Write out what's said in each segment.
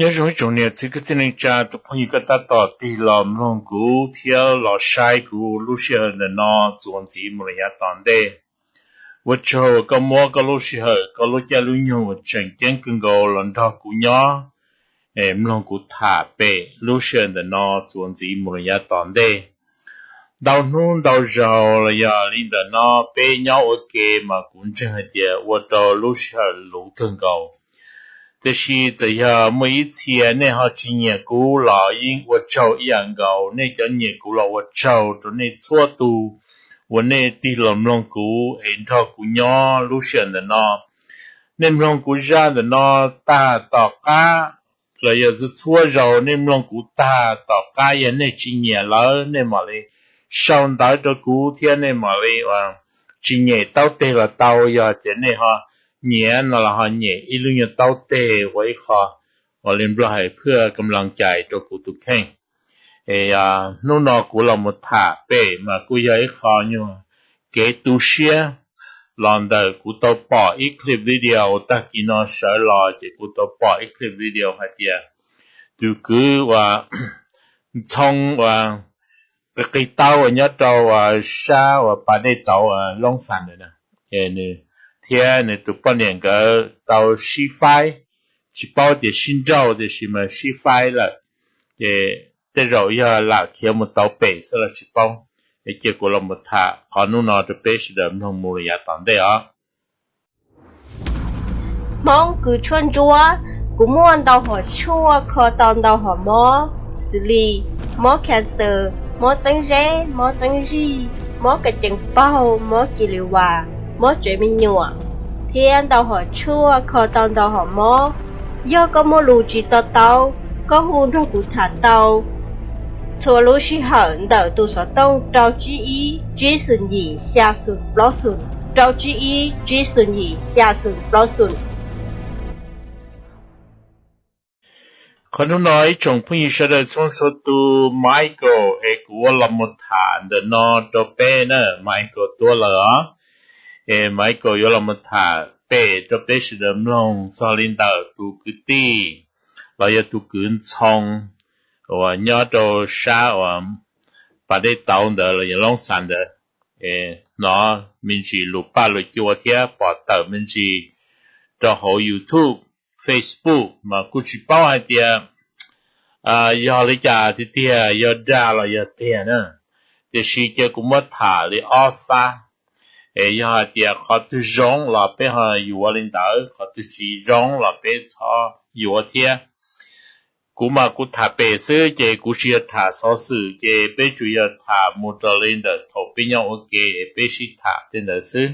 Nyob zoo ib tsoom niam txiv kwv tij neej tsa, tus phooj ywg koj tab tom tig los mloog kuv thiab los saib kuv lub sij hawm ntawm no txuas ntxiv mus rau yav tom ntej. Ua tsaug koj muab koj lub sij hawm, koj lub caij lub nyoog uas tseem ceeb kawg nkaus los nrog kuv nyob, mloog kuv tham pem lub sij hawm ntawm no txuas ntxiv mus rau yav tom ntej. Ntau hnub ntau zaus los yog li ntawm no peb nyob ua ke mas kuv ntseeg hais tias ua rau lub sij hawm luv kawg nkaus. Tiam sis txawm yog muaj ib txhia nej ho tsis nyiam kuv los yeej ua tsaug ib yam nkaus, nej cov nyiam kuv los ua tsaug rau nej txhua tus uas nej tig los mloog kuv es nrog kuv nyob lub sij hawm ntawm no. Nej mloog kuv zaj ntawm no tag tom qab los yog txhua txhua zaus nej mloog kuv tag tom qab, yog nej tsis nyiam lawm nej mam li sau ntawv rau kuv thiab nej mam li tsis nyem taub teg los tau, yog tias nej ho nyiam no los ho nyem ib lub nyuag taub teg ua ib qho uas li Nplog hais phwj kam las cais rau kuv tus kheej. Hnub no kuv los mus tham pem mas kuj yog ib qho nyuag kev tu siab los ntawm kuv tau pom ib clip video tag kis no sawv los ces kuv tau pom ib clip video hais tias tus kwv uas Ntxhoo uas qis qis taub uas nyob rau uas sab uas pas dej tauv Loob Xas ntawd na, nws thiab nws tus poj niam nkawd tau sib faib, tsis paub tias sib nrauj tiam sis mas sib faib lawm, ces tej zaum yog lam khiav mus tau pem xwb los tsis paub. Es cia kuv los mus tham qhov hnub no rau peb sawv daws mloog mus rau yav tom ntej os. Hmoob kws tshuaj ntsuab, kuv muaj ntau hom tshuaj kho tau ntau hom mob, xws li mob cancer, mob txeeb zeb, mob txeeb zij, mob kas cees paug, mob kis lis vas, mob tsev me nyuam, thiab ntau hom tshuaj kho tau ntau hom mob. Yog koj muaj lus tsis to taub, koj hu nrog kuv tham tau txhua lub sij hawm ntawm tus xov tooj rau tsib ib tsib xoom yim xya xoom plaub xoom, rau tsib ib tsib xoom yim xya xoom plaub xoom. Qhov hnub no ib tsoom phooj ywg sawv daws txhua txhua tus, Michael es kuv ua los mus tham ntawm no rau peb na, Michael tuaj lawm os. Es Michael yuav los mus tham pem rau peb sawv daws mloog txog li ntawm tus kwv tij los yog tus kwv Ntxhoo uas nyob rau sab uas pas dej tauv ntawd los yog Loob Xas ntawd. Hnov me ntsis lus paj lus cua thiab pom tawm me ntsis rau hauv YouTube, Facebook mas kuj tsis paub hais tias yog li cas tiag tiag, yog dag los yog tiag na. Tiam sis cia kuv muab tham li ob fab. Es yog hais tias qhov twg zoo los peb ho yuav li ntawd, qhov twg tsis zoo los peb txhob yuav thiab. Kuv mas kuv tham pem xwb ces kuv tsis yog tham xov xwm, ces peb tsuas yog tham mus raws li ntawm thaum peb nyob ua ke es peb sib tham tej ntawd xwb.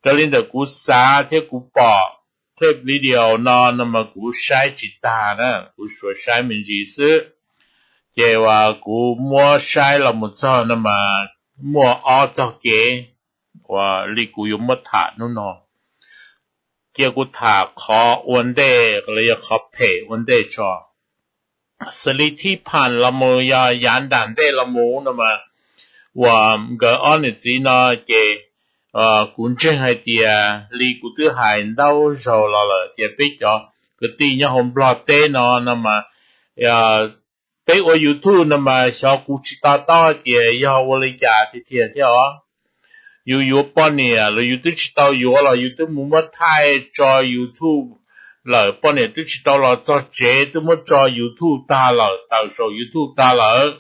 Raws li ntawm kuv xav thiab kuv pom clip video no no mas kuv saib tsis tag na, kuv suav saib me ntsis xwb. Ces uas kuv muab saib los mus txog no mas muaj ob txoj kev uas li kuv yuav muab tham hnub no. Cia kuv tham qhov ua ntej los yog qhov phem ua ntej tso. Xws li thib pham los mus yog yav nram ntej los mus no mas uas nkawd ob niam txiv no ces kuv ntseeg hais tias li kuv twb hais ntau zaus los lawm tias peb cov kwv tij nyob hauv Nplog teb no no mas peb ua YouTube no mas xyov kuv tsis to taub tias yog ua li cas tiag tiag thiab os. Yus yuav poj niam los yus twb tsis tau yuav los yus twb mus muab thaij tso YouTube lawm, poj niam twb tsis tau los txog tsev twb muab tso YouTube tag lawm, tawm saum YouTube tag lawm.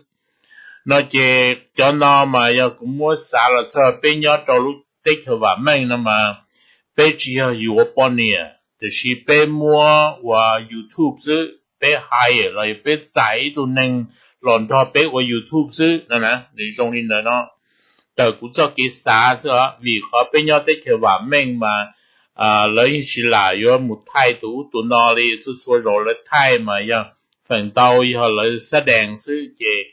No ces cov no mas yog kuv muab xav los txog peb nyob rau lub teb chaws vam meej no mas peb tsis yog yuav poj niam, tiam sis peb muab ua YouTube xwb, peb hire los yog peb txais ib tug neeg los nrog peb ua YouTube xwb no na, nws zoo li ntawd no. Raws kuv txoj kev xav xwb os, vim qhov peb nyob teb chaws vam meej mas lawv yeej tsis lam yuav mus thaij tus ub tus no li, txhua txhua zaus lawv thaij mas yog feem ntau yog lawv xab dees xwb ces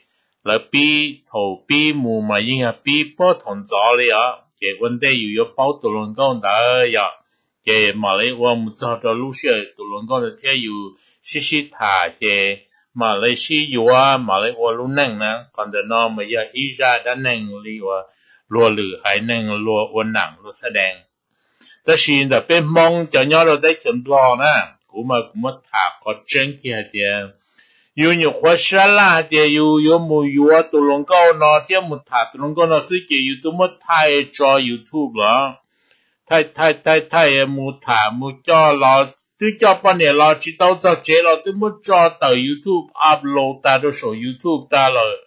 lawv pib, thaum pib mus mas yeej yog pib puag thaum ntxov li os, ces ua ntej yus yuav paub tus hluas nkauj ntawd yom, ces mam li ua mus txog rau lub sij hawm tus hluas nkauj ntawd thiab yus sib sib tham ces mam li sib yuav mam li ua lub neej na. Qhov ntawm no mas yog ib zaj dab neeg li uas luag lwm haiv neeg luag ua nam luag xab dees. Tab sis ntawm peb Hmoob cov nyob rau teb chaws Nplog na, kuv mas kuv muab tham qhov tseeb kiag hais tias yus nyuam qhuav sab laj hais tias yus yuav mus yuav tus hluas nkauj no thiab mus tham tus hluas nkauj no xwb ces yus twb muab thaij tso YouTube lawm. Thaij thaij thaij thaij mus tham mus coj los, twb coj poj niam los tsis tau txog tsev los twb muab tso tawm YouTube, upload tag rau saum YouTube tag lawm.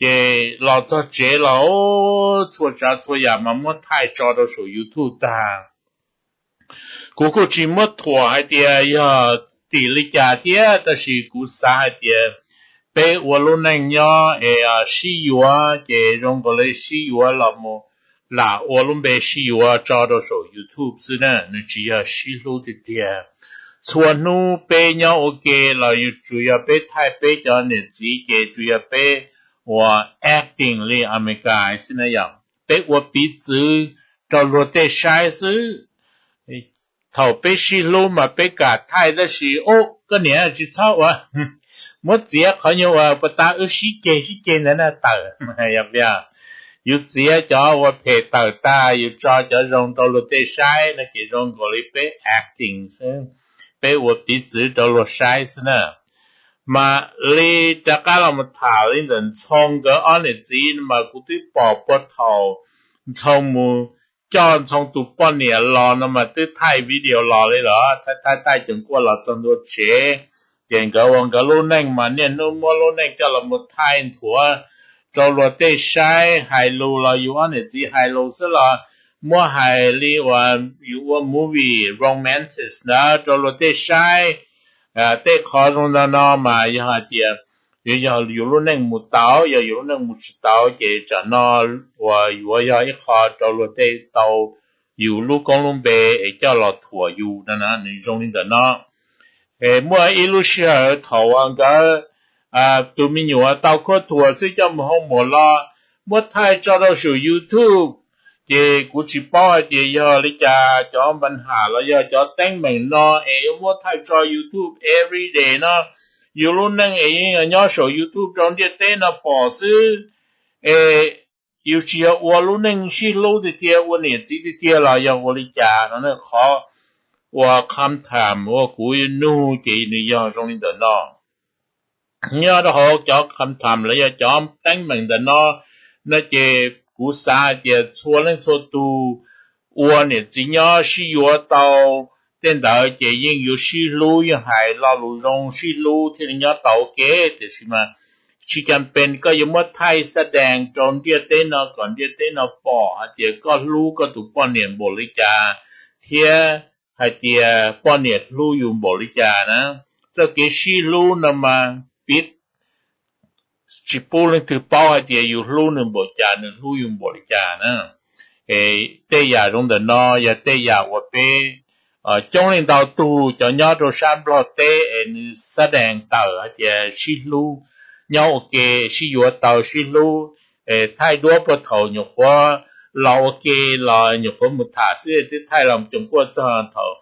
Ces los txog tsev los txhua tsav txhua yam mas muab thaij tso rau saum YouTube tag. Kuv kuj tsis muab thuam hais tias yog tim li cas thiab, tab sis kuv xav hais tias peb ua lub neej nyob es sib yuav ces zoo nkaus li sib yuav los mus lam ua lub npe sib yuav tso rau saum YouTube xwb na, nws tsis yog sib hlub tiag tiag. Txhua hnub peb nyob ua ke los yus tsuas yog peb thaij peb cov niam txiv ces tsuas yog peb ua acting li Amelikas xwb na yom. Peb ua piv txwv rau luag tej saib xwb. Thaum peb sib hlub mas peb kam thaij tab sis, ub, koj niam tsis txhob ua, muab txiav qhov nyuag uas puas tas wb sib ceg sib ceg ntawd na tawm. Yus txiav cov ua phem tawm tag yus tso cov zoo rau luag tej saib no ces zoo nkaus li peb acting xwb, peb ua piv txwv rau luag saib xwb na. Mas li rov qab los mus tham li ntawm Ntxhoo nkawd ob niam txiv mas kuv twb pom puag thaum Ntxhoo mus coj Ntxhoo tus poj niam los no mas twb thaij video los li lawm, thaij thaij thaij ces kuj los txog ntua tsev. Ces nkawd ua nkawd lub neej mas niaj hnub muab lub neej coj los mus thaij nthuav rau luag tej saib, hais lus los yus ob niam txiv hais lus xwb los muab hais li uas yus ua movie romantic ntawd rau luag tej saib. Tej qhov zoo no no mas yog hais tias yuav yog yus lub neej mus tau, yog yus lub neej mus tsis tau ces tsam no uas yuav yog ib qho rau luag tej tau yus lub koob lub npe es coj los thuam yus no na, nws zoo li ntawm no. Es muaj ib lub sij hawm thaum uas nkawd tus me nyuam tau khuab thuas xwb coj mus hoo maum los muab thaij tso rau saum YouTube. Ces kuv tsis paub hais tias yog li cas cov npa nham los yog cov teeb meem no es yuav muab thaij tso YouTube every day no. Yus lub neej es yeej nyob saum YouTube rau ntiaj teb no pom xwb, es yus tsis yog ua lub neej sib hlub tiag tiag, ua niam txiv tiag tiag los yog ua li cas no. Qhov ua kham tham ua kuv nug ces nws yog zoo li ntawm no. Nyob rau hauv cov kham tham los yog cov teeb meem ntawm no, no ces kuv xav hais tias txhua leej txhua tus ua niam txiv nyob sib yuav tau tej ntawd ces yeej yuav sib hlub, yeej hais lo lus zoo sib hlub thiaj li nyob tau ua ke. Tiam sis mas tsis kam pes koj yuav muab thaij xab dees rau ntiaj teb no kom ntiaj teb no pom hais tias koj hlub koj tus poj niam npaum li cas thiab hais tias poj niam hlub yus npaum li cas na. Txoj kev sib hlub no mas piv tsis pub leej twg paub hais tias yus hlub nws npaum cas, nws hlub yus npaum li cas na. Tej yam zoo ntawm no yog tej yam uas peb coob leej ntau tug cov nyob rau sab Nplog teb es nws xab dees tawm hais tias sib hlub, nyob ua ke, sib yuav tau sib hlub, thaij duab puag thaum nyuam qhuav los ua ke los nyuam qhuav mus tham xwb twb thaij los coom kuaj txog thaum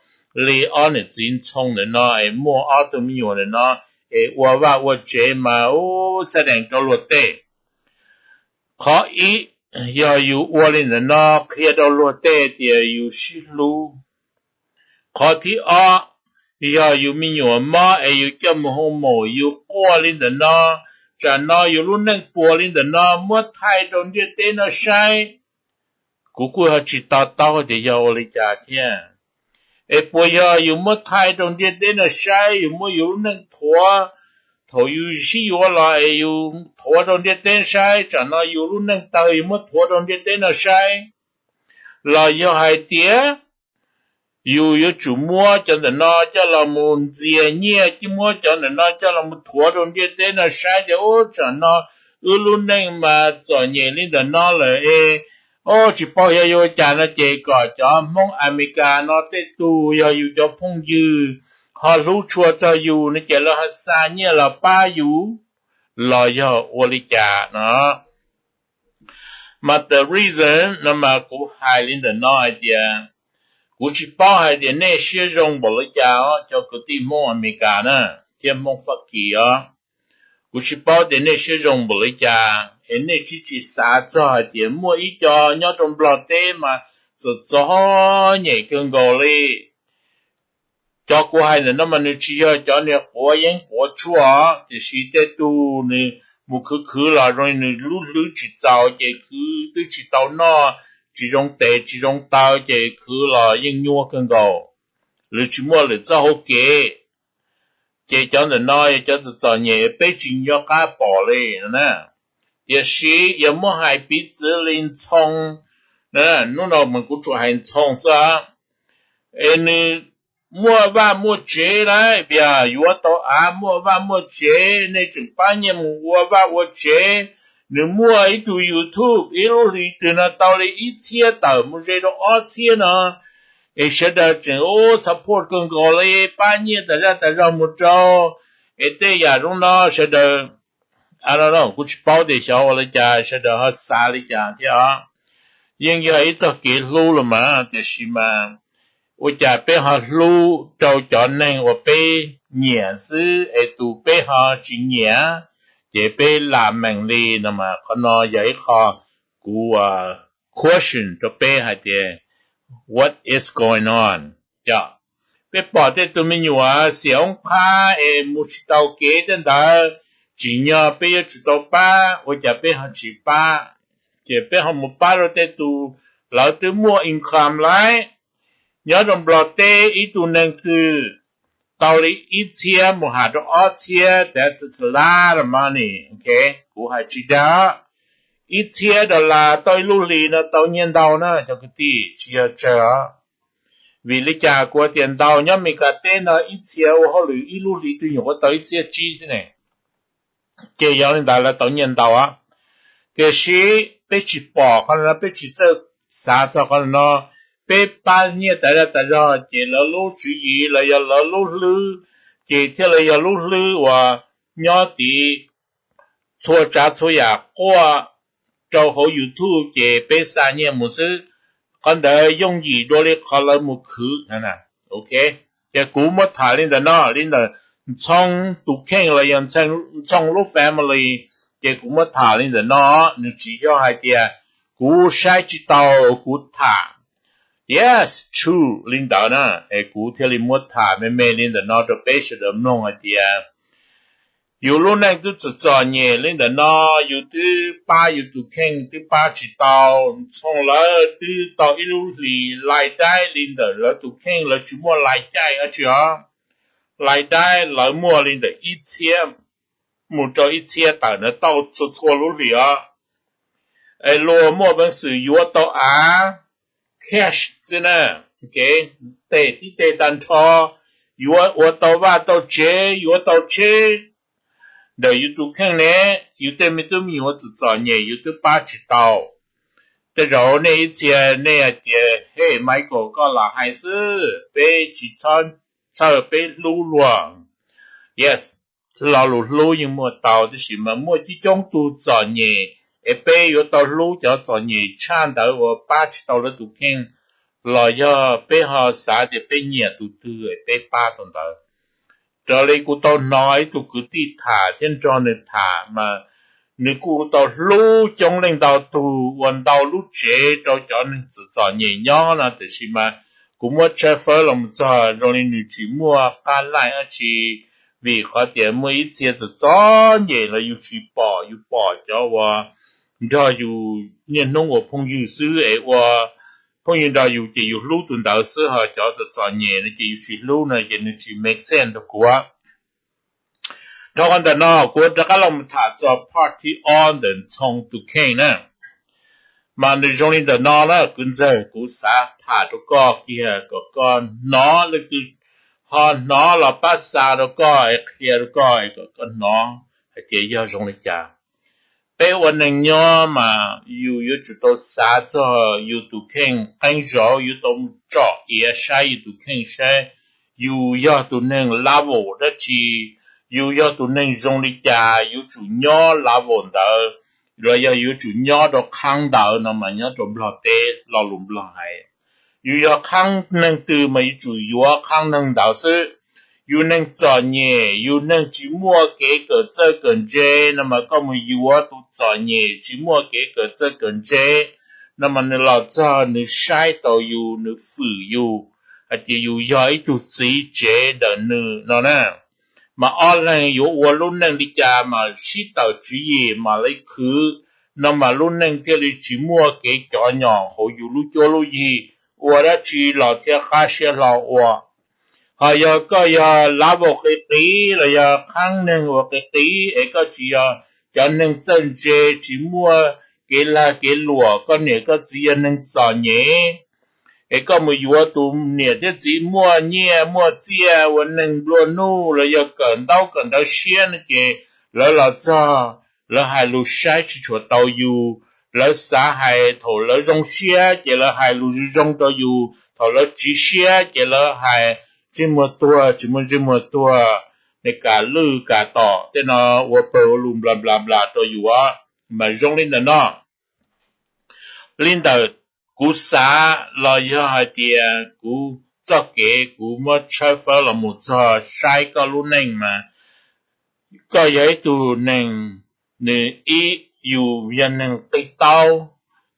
li ob niam txiv Ntxhoo ntawm no es muaj ob tug me nyuam ntawm no es ua vaj ua tsev mas ub xab dees rau luag tej. Qhov ib, yog yus ua li ntawm no qhia rau luag tej tias yus sib hlub. Qhov thib ob, yog yus me nyuam mob es yus coj mus hoo maum yus quaj li ntawm no, tsam no yus lub neej puas li ntawm no muab thaij rau ntiaj teb no saib. Kuv kuj ho tsis to taub tias yog ua li cas thiab. Es puas yog yus muab thaij rau ntiaj teb no saib, yus muab yus lub neej thuav, thaum yus sib yuav los es yus thuav rau ntiaj teb saib, tsam no yus lub neej tawg yus muab thuav rau ntiaj teb no saib. Los yog hais tias yus yuav tsum muab cov ntawm no coj los mus ntxias nyiaj, muab cov ntawm no coj los mus thuav rau ntiaj teb no saib tias ub tsam no wb lub neej mas txom nyem li ntawm no lawm es, ub tsis paub yog yuav ua cas no ces kom cov Hmoob Amelikas no tej tug yog yus cov phooj ywg ho hlub tshua txog yus no ces lawv ho xa nyiaj los pab yus. los yog ua li cas no. Mas the reason no mas kuv hais li ntawm no hais tias, kuv tsis paub hais tias nej siab zoo npaum li cas os cov kwv tij Hmoob Amelikas na, thiab Hmoob Fab Kis os. Kuv tsis paub tias nej siab zoo npaum li cas es nej tsis tsis xav txog hais tias muaj ib co nyob rau Nplog teb mas txom txom nyem kawg nkaus li. Cov kuv hais ntawm no mas nws tsis yog cov niag quav yeeb quav tshuaj, tiam sis tej tug nws mus khwv khwv los zoo li nws lub hlwb tsis txaus ces khwv twb tsis tau noj, tsis zoo tes tsis zoo taw ces khwv los yeej nyuaj kawg nkaus. Lawv tsis muaj lwm txoj hauv kev. Ces cov ntawm no yog cov txom txom nyem peb tsis nco qab pom li na. Tiam sis yog muab hais piv txwv li Ntxhoo, hnub no mas kuv tsuas hais Ntxhoo xwb, es nws muaj vaj muaj tsev lawm, pias yuav tau av muaj vaj muaj tsev, nej tseem pab nyiaj mus ua vaj ua tsev. Nws muaj ib tug YouTube ib lub hlis twg no tau li ib txhiab tawm mus ze rau ob txhiab no, es sawv daws tseem ua support kawg nkaus li, pab nyiaj tas zaj tas zog mus rau, es tej yam zoo no sawv daws, kuv tsis paub tias xyov ua li cas sawv daws ho xav li cas thiab os. Yeej yog ib txoj kev hlub los mas, tiam sis mas ua cas peb ho hlub rau cov neeg uas peb nyiam xwb es tus peb ho tsis nyiam, ces peb lam meem li no mas qhov no yog ib qho kuv question rau peb hais tias what is going on. Peb pom tej tus me nyuam xiam oob qhab es mus tsis tau kev tej ntawd, tsim nyog peb yuav tsum tau pab, ua cas peb ho tsis pab, ces peb ho mus pab rau tej tus lawv twb muaj income lawm. Nyob rau Nplog teb ib tug neeg twg tau li ib txhiab mus has rau ob txhiab, that's a lot of money, ok. Kuv hais tsis dag, ib txhiab dollar tau ib lub hlis no tau nyiaj ntau na cov kwv tij, tsis yog tsawg os. Vim li cas kuv tias ntau? Nyob Meskas teb no ib txhia ua hauj lwm ib lub hlis twg nyuam qhuav tau ib txhiab tsib xwb ne. Ces yog li ntawd lawv tau nyiaj ntau. Tiam sis peb tsis pom qhov no, peb tsis txawj xav txog qhov no. Peb pab nyiaj tas zaj tas zog ces lawv lub tswv yim los yog lawv lub hlwb, ces thiaj li yog lub hlwb uas nyob tid txhua tsav txhua yam quaj rau hauv YouTube ces peb xa nyiaj mus xwb. Qhov ntawd yooj yim dua li qhov lawv mus khwv. Ok, ces kuv muab tham li ntawm no, li ntawm Ntxhoo tus kheej los yog Ntxhoo lub family, ces kuv muab tham li ntawm no. Nws tsis yog hais tias kuv saib tsis taus kuv tham. Yes, true li ntawd na, es kuv thiaj li muab tham me me li ntawm no rau peb sawv daws mloog hais tias yus lub neej twb txom txom nyem li ntawm no, yus twb pab yus tus kheej twb pab tsis tau. Ntxhoo lawv twb tau ib lub hlis lais daib li ntawm lawv tus kheej, lawv tsis muaj lais caij dab tsi os. Lais daib lawv muaj li ntawm ib txhiab mus rau ib txhiab tawm na tau txhua txhua lub hlis os. Es luag muaj peev xwm yuav tau av cash xwb na, tes tib teg tag nrho, yuav ua tau vaj tau tsev, yuav tau tsheb ntawm yus tus kheej ne. Yus tej me tub me nyuam txom txom nyem yus twb pab tsis tau. Tej zaum nej ib txhia nej hais tias, Hey Michael, koj lam hais xwb, peb tsis txhob txhawj, peb hlub luag. Yes, lo lus hlub yeej muaj tau, tab sis mas muaj coob coob tug txom nyem, es peb yuav tau hlub cov txom nyem tshaj ntawd uas pab tsis tau lawv tus kheej, los yog peb ho xav tias peb nyiam tus twg es peb pab tau ntawd. Raws li kuv tau hnov ib tug kwv tij tham thiab nrog nws tham mas nws kuj tau hlub coob leej ntau tug, ua ntau lub tsev rau cov neeg txom txom nyem nyob no, tiam sis mas kuv muab tshawb fawb los mus txog zoo li nws tsis muaj qab laij dab tsi, vim qhov tias muaj ib txhia txom txom nyem los yus tsis pom, yus pom cov uas nrog yus niaj hnub ua phooj ywg xwb es ua phooj ywg nrog yus ces yus hlub tus ntawd xwb, ho cov txom txom nyem no ces yus tsis hlub no ces nws tsis make sense rau kuv. Dhau qhov ntawm no kuv rov qab los mus tham txog part ob ntawm Ntxhoo tus kheej na. Mas nws zoo li ntawm no na kwv ntxawg, kuv xav tham rau koj kiag kom koj hnov, leej twg ho hnov los pab xa rau koj es qhia rau koj es kom koj hnov hais tias yog zoo li cas. Peb ua neeg nyob mas yus yuav tsum tau xav txog yus tus kheej qeeb zaum, yuav tau mus tsom iav saib yus tus kheej saib yus yog tus neeg level dab tsi, yus yog tus neeg zoo li cas yuav tsum nyob level ntawd, los yog yuav tsum nyob rau qhaab ntawd no mas nyob rau Nplog teb lo lus Nplog hais. Yus yog qhaab neeg twg mas yuav tsum yuav qhaab neeg ntawd xwb. Yus neeg txom nyem, yus neeg tsis muaj kev kawm txawj kawm ntse no mas koj mus yuav tus txom nyem tsis muaj kev kawm txawj kawm ntse no mas nws los txog nws saib tau yus, nws fwm yus hais tias yus yog ib tug txiv tsev ntawm nws no na. Mas ob leeg yuav ua lub neej li cas mas sib tawm tswv yim mam li khwv, no mas lub neej thiaj li tsis muaj kev cov nyom hauv yus lub cuab lub yig, ua dab tsi los thiaj qab siab hlo ua. Ho yog koj yog level qis qis los yog qhaab neeg uas qis qis es koj tsis yog cov neeg txawj ntse, tsis muaj kev lag kev luam, koj niam koj txiv yog neeg txom nyem, es koj mus yuav tus niam thiab txiv muaj nyiaj muaj txiaj ua neeg nplua nuj los yog kawm ntaub kawm ntawv siab no ces lawv los txog, lawv hais lus saib tsis tshua tau yus, lawv xav hais thaum lawv zoo siab ces lawv hais lus zoo rau yus, thaum lawv tsis siab ces lawv hais ntsej muag tuag tsis muaj ntsej muag tuag, ne kam lwj kam tom tej no, ua pawg ua lus nplas nplas nplas rau yus, mas zoo li ntawm no. Li ntawm kuv xav los yog hais tias kuv txoj kev kuv muab tshawb fawb los mus txog saib koj lub neej mas koj yog ib tug neeg, nws ib, yus yog neeg qis taub,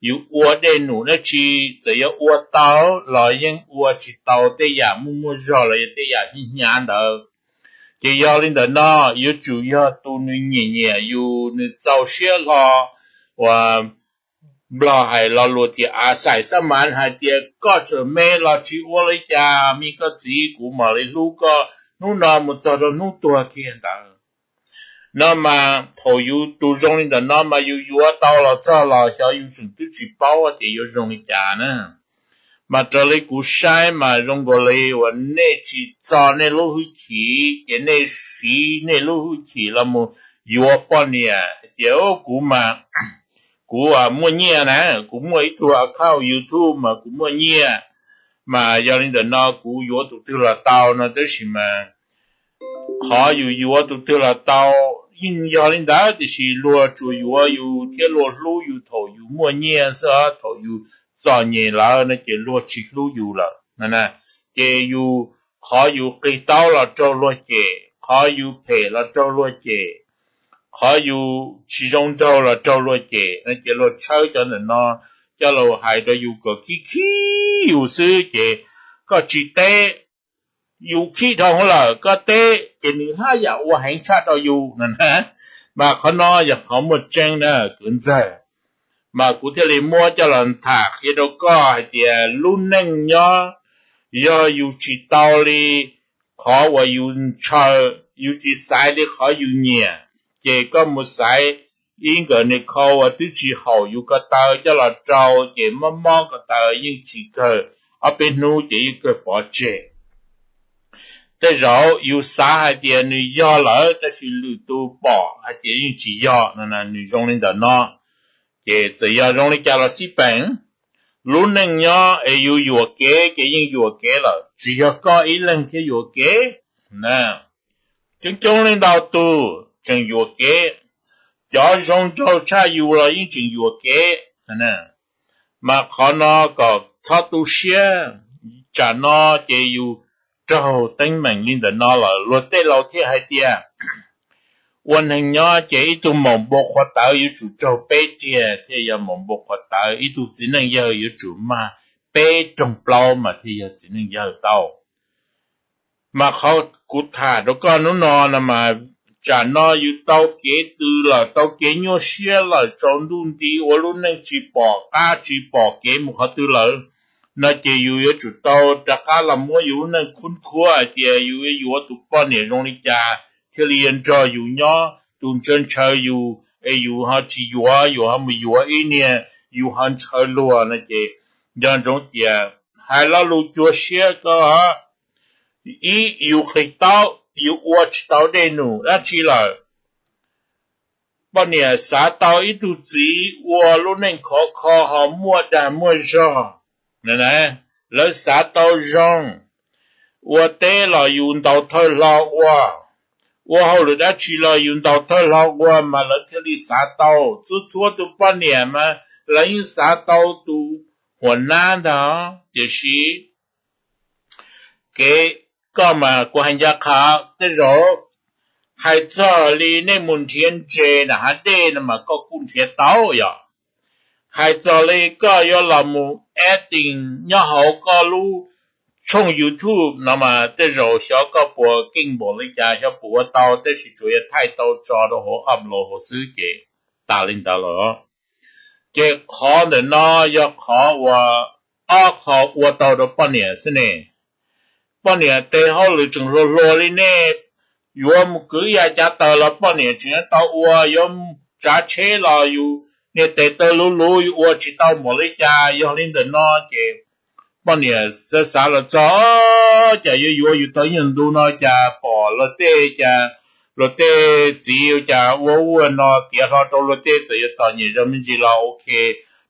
yus ua dej num dab tsi txawm yog ua tau los yeej ua tsis tau tej yam muaj muaj zog los yog tej yam hnyav hnyav ntawd. Ces yog li ntawm no yuav tsum yog tus nws nyiam nyiam yus, nws txaus siab hlo uas Nplog hais lo lus tias a xais xab mav hais tias koj txawm me los tsis ua li cas, me koj txiv kuv mam li hlub koj hnub no mus txog rau hnub tuag kiag ntawd. No mas thaum yus tus zoo li ntawm no mas yus yuav tau los txog los xyov yus tseem twb tsis paub tias yuav zoo li cas na. Mas raws li kuv saib mas zoo nkaus li uas nej tsis txo nej lub hwj chim ces nej siv nej lub hwj chim los mus yuav poj niam hais tias kuv mas, kuv muaj nyiaj na, kuv muaj ib tug account YouTube mas kuv muaj nyiaj, mas yog li ntawm no kuv yuav tus twg los tau no. Tab sis mas qhov yus yuav tus twg los tau yeej yog li ntawd, tiam sis luag tsuas yuav yus thiab luag hlub yus thaum yus muaj nyiaj xwb, thaum yus txom nyem lawm no ces luag tsis hlub yus lawm. Ces yus, qhov yus qis taub los raug luag cem, qhov yus phem los raug luag cem, qhov yus tsis zoo nraug los raug luag cem no ces luag tshawb cov ntawm no coj los hais rau yus kom khib khib yus xwb ces koj tsis teb, yus khib dhau lawm koj teb ces nws haj yam ua heev tshaj rau yus no na. Mas qhov no yog qhov muaj tseeb na kwv ntxawg. Mas kuv thiaj li muab coj los tham qhia rau koj hais tias lub neej nyob, yog yus tsis tau li qhov uas yus ntshaw, yus tsis xaiv li qhov yus nyiam, ces koj mus xaiv ib nkawm niag khau uas twb tsis haum yus ko taw coj los rau ces mob mob ko taw yeej tsis kawg, ob peb hnub ces yeej kawg pov tseg. Tej zaum yus xav hais tias nws yog lawm tab sis lwm tus pom hais tias yeej tsis yog no, nws zoo li ntawm no. Ces txawm yog zoo li cas los xij peem, lub neej nyob es yus yuam kev ces yeej yuam kev lawm, tsis yog koj ib leeg thiaj yuam kev. Coob coob leej ntau tus tseem yuam kev, cov zoo nraug tshaj yus los yeej tseem yuam kev. Mas qhov no kom txhob tu siab, tsam no ces yus raug teeb meem li ntawm no lawm. Luag tej laus thiaj hais tias ua neeg nyob ces ib tug maum npua qhuav tawv yuav tsum raug peb riam thiaj yog maum npua qhuav tawv, ib tug txiv neej yawg yuav tsum mag peb roog plaub mas thiaj yog txiv neej yawg tau. Mas qhov kuv tham rau koj hnub no no mas, tsam no yus tau kev tw lawm, tau kev nyuaj siab lawm, tsaus ntuj nti ua lub neej tsis pom qab tsis pom kev mus qhov twg lawm, no ces yus yuav tsum tau rov qab los muab yus lub neej khub khuab hais tias yus yuav yuav tus poj niam zoo li cas thiaj li yuav nrog yus nyob, tus ntshaw ntshaw yus es yus ho tsis yuav, yus ho mus yuav ib niag yus ho ntshaw luag no ces nco ntsoov tias hais lo lus cuag siab koj. Ib, yus qis taub, yus ua tsis tau dej num dab tsi lawm. Poj niam xav tau ib tug txiv ua lub neej khov kho ho muaj dag muaj zog, lawv xav tau zoo, ua teb los yus ntaus thawj hlo ua, ua hauj lwm dab tsi los yus ntaus thawj hlo ua mas lawv thiaj li xav tau. Txhua txhua tus poj niam mas lawv yeej xav tau tus huam nab ntag, tiam sis kev koj mas kuv hais ncaj qha, tej zaum hais txog li nej mus nrhiav ntses nram hav dej no mas koj kuj nrhiav tau yom. Hais txog li koj yuav los mus acting nyob hauv koj lub tshooj YouTube no mas tej zaum xyov koj puas keej npaum li cas, xyov puas ua tau, tab sis tsuas yog thaij tau tso rau hauv upload hauv xwb ces tas li ntawd lawm. Ces qhov ntawm no yog qhov uas ob qho ua tau rau poj niam xwb ne. Poj niam tes hauj lwm tseem hluas hluas li nej, yuav mus kwv ya cav taws los poj niam tseem yuav tau ua, yuav tsav tsheb los yus niag tes taw luv luv yus ua tsis tau npaum li cas. Yog li ntawm no ces poj niam xav xav los txog, cas yuav yuav yus tau ib nyuag ntu no cas pom luag tej, cas luag tej txiv cas ua ua no tiav hlo rau luag tej, txawm yuav txom nyem zog me ntsis los ok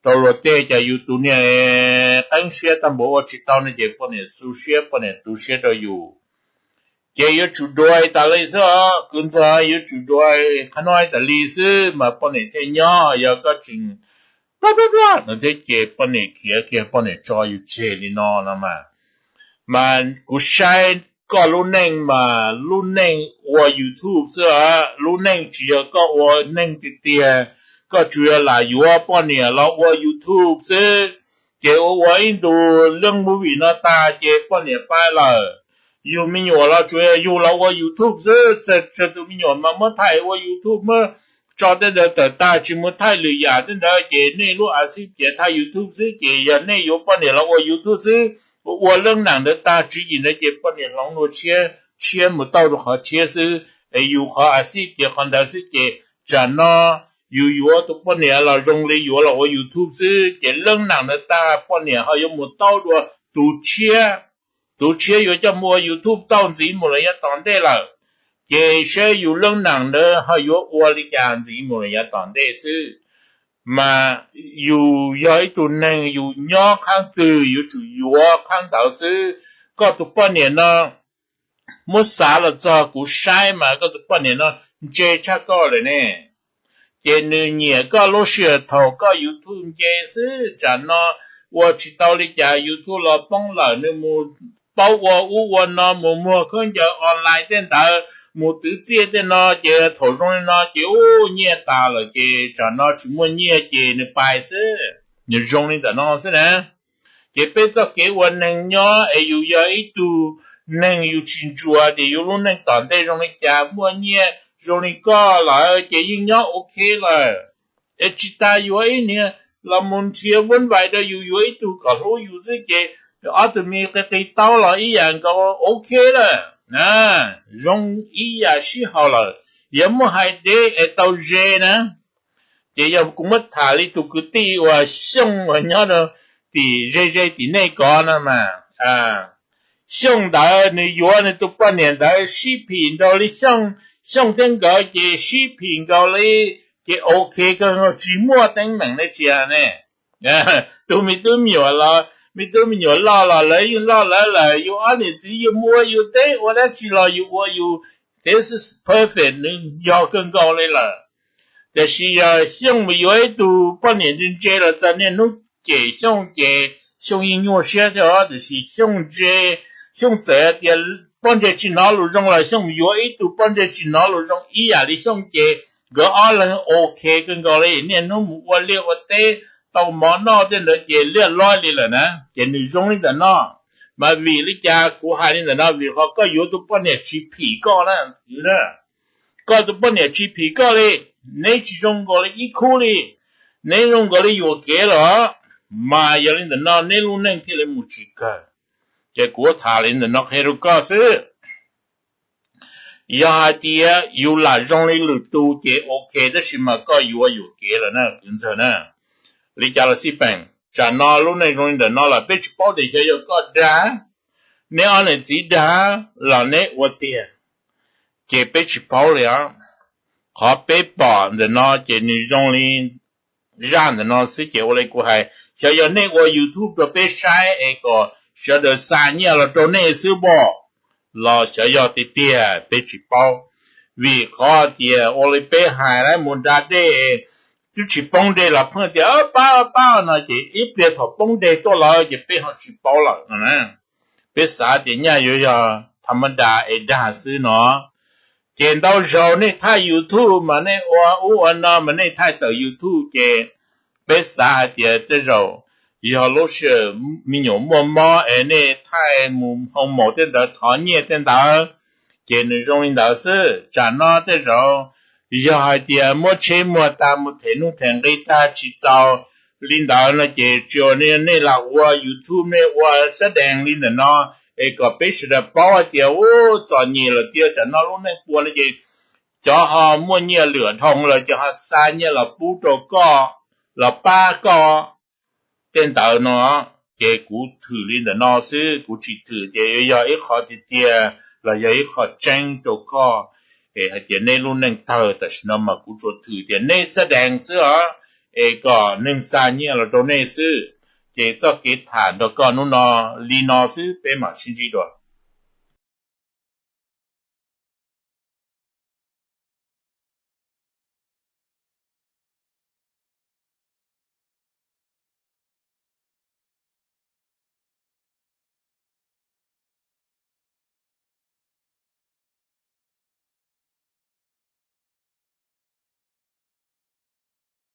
rau luag tej, cas yus tus niag qeeb siab tag npaum ua tsis tau no ces poj niam xu siab, poj niam tu siab rau yus. Ces yuav tsum dua tas li xwb os kwv ntxawg, yuav tsum dua qhab nob tas li xwb mas poj niam thiaj nyob. Yog koj tseem plab plab plab no thiab ces poj niam khiav kiag, poj niam tso yus tseg li no no mas. Mas kuv saib koj lub neej mas lub neej ua YouTube xwb, lub neej tsis yog koj ua neej tiag tiag. Koj tsuas yog lam yuav poj niam los ua YouTube xwb. Ces ua ua ib ntus lub movie no tag ces poj niam pais lawm. Yug me nyuam los tsuas yog yug los ua YouTube xwb, txawm tus me nyuam mas muab thaij ua YouTube, muab tso tej ntawd tawm tag tsis mus thaij lwm yam tej ntawd ces nej lub a xib ces thaij YouTube xwb. Ces yog nej yuav poj niam los ua YouTube xwb, ua leej nam ntawd tag tswv yim ntawd ces poj niam hloov dua tshiab, tshiab mus tauj rau qhov tshiab xwb, es yus qhov a xib ces qhov ntawd xwb. Ces tsam no yus yuav tus poj niam los zoo li yuav los ua YouTube xwb, ces leej nam ntawd tag poj niam ho yuav mus tauj dua tus tshiab, tus tshiab yuav coj mus ua YouTube tauj ntxiv mus los yav tom ntej lawm. Ces saib yus leej nam ntawd ho yuav ua li cas ntxiv mus los yav tom ntej xwb. Mas yus yog ib tug neeg yus nyob qhab twg yuav tsum yuav qhab ntawd xwb. Koj tus poj niam no muab xav los txog kuv saib mas koj tus poj niam no ntse tshaj koj lawm ne. Ces nws nyiam koj lub sij hawm thaum koj YouTube nce xwb, tsam no ua tsis tau li cas YouTube los poob lawm, nws mus paub ua ub ua no, mus muag khaub ncaws online tej ntawd, mus twv txiaj tej no, ces thaum zoo li no ces ub nyiaj tas lawm ces tsam no tsis muaj nyiaj ces nws pais xwb. Nws zoo li ntawm no xwb na. Ces peb txoj kev ua neeg nyob es yus yog ib tug neeg yus tsis ntsuas tias yus lub neej tom ntej zoo li cas, muaj nyiaj zoo li koj lawm ces yeej nyob ok lawm. Es tsis tas yuav ib niag los mus nrhiav vuab vais rau yus, yuav ib tug kom hlub yus xwb ces ob tug me qi qi taub los ib yam nkaus ok lawm na, zoo ib yam sib haum lawm. Yog muaj hais deb es tau ze na. Ces yog kuv muab tham li tus kwv tij uas Xyooj uas nyob rau tim ze ze tim nej ko no mas, Xyooj ntawd nws yuav nws tus poj niam ntawd sib phim nkaus li Xyooj, Xyooj thiab nkawd ces sib phim nkaus li, ces ok kawg nkaus tsis muaj teeb meem dab tsi ne. Tus me tub me nyuam los, me tub me nyuam loj los lawv yeej loj lawv lawm, yus ob niam txiv yus mus ua yus teb ua dab tsi los yus ua yus, this is perfect, nws yog kawg nkaus li lawm. Tiam sis yog Xyooj mus yuav ib tug poj niam ntse ntse los txog niaj hnub cem Xyooj ces Xyooj yeej nyuaj siab thiab os. Tiam sis Xyooj ntse, Xyooj txawm tias poj ntse tsis hnov lus zoo los Xyooj mus yuav ib tug poj ntse tsis hnov lus zoo ib yam li Xyooj ces nkawd ob leeg ok kawg nkaus li, niaj hnub mus ua liaj ua teb, tau mov noj tej ntawd ces liaj loj li lawm na. Ces nws zoo li ntawm no, mas vim li cas kuv hais li ntawm no? Vim qhov koj yuav tus poj niam tsis phim koj na, kwv na. Koj tus poj niam tsis phim koj li, neb tsis zoo nkaus li ib khub li, neb zoo nkaus li yuam kev lawm, mas yog li ntawm no neb lub neej thiaj li mus tsis kawg. Ces kuv tham li ntawm no qhia rau koj xwb. Yog hais tias yus lam zoo li lwm tus ces ok, tab sis mas koj yuav yuam kev lawm na kwv ntxawg na. Li cas los xij peem, tsam no lub neej zoo li ntawm no lawm peb tsis paub tias xyov yog koj dag, neb ob niam txiv dag los neb ua tiag, ces peb tsis paub li os. Qhov peb pom ntawm no ces nws zoo li zaj ntawm no xwb ces ua li kuv hais, xyov yog nej ua YouTube rau peb saib es kom sawv daws xa nyiaj los rau nej xwb pom, los xyov yog tiag tiag peb tsis paub. Vim qhov tias ua li peb hais lawm, mus nram dej twb tsis poob dej los pheej tias pab pab no ces ib pliag thaum poob dej tuaj lawm ces peb ho tsis paub lawm no na. Peb xav tias nyaj yuav yog tham ma das es dag xwb no. Ces ntau zaus nej thaij YouTube mas nej ua ub ua no mas nej thaij tawm YouTube ces peb xav hais tias tej zaum yog lub sij hawm me nyuam muaj mob es nej thaij mus hoo maum tej ntawd thov nyiaj tej ntawd, ces nws zoo li ntawd xwb. Tsam no tej zaum yog hais tias muab tsheb muag tas mus them nuj them nqi tag tsis txaus li ntawd no ces tsis ua nej lam ua YouTube nej ua xab dees li ntawm no es kom peb sawv daws paub hais tias ub txom nyem lawm tiag, tsam no lub neej puas no ces cov ho muaj nyiaj lwm dhau lawm ces ho xa nyiaj los pub rau koj los pab koj tej ntawd no. Ces kuv thwm li ntawm no xwb, kuv tsis thwm tias yuav yog ib qho tiag tiag los yog ib qho tseeb rau koj es hais tias nej lub neej tawg. Tam sim no mas kuv tsuas thwm tias nej xab dees xwb os, es kom neeg xa nyiaj los rau nej xwb. Ces txoj kev tham nrog koj hnub no li no xwb, peb mam sib ntsib dua.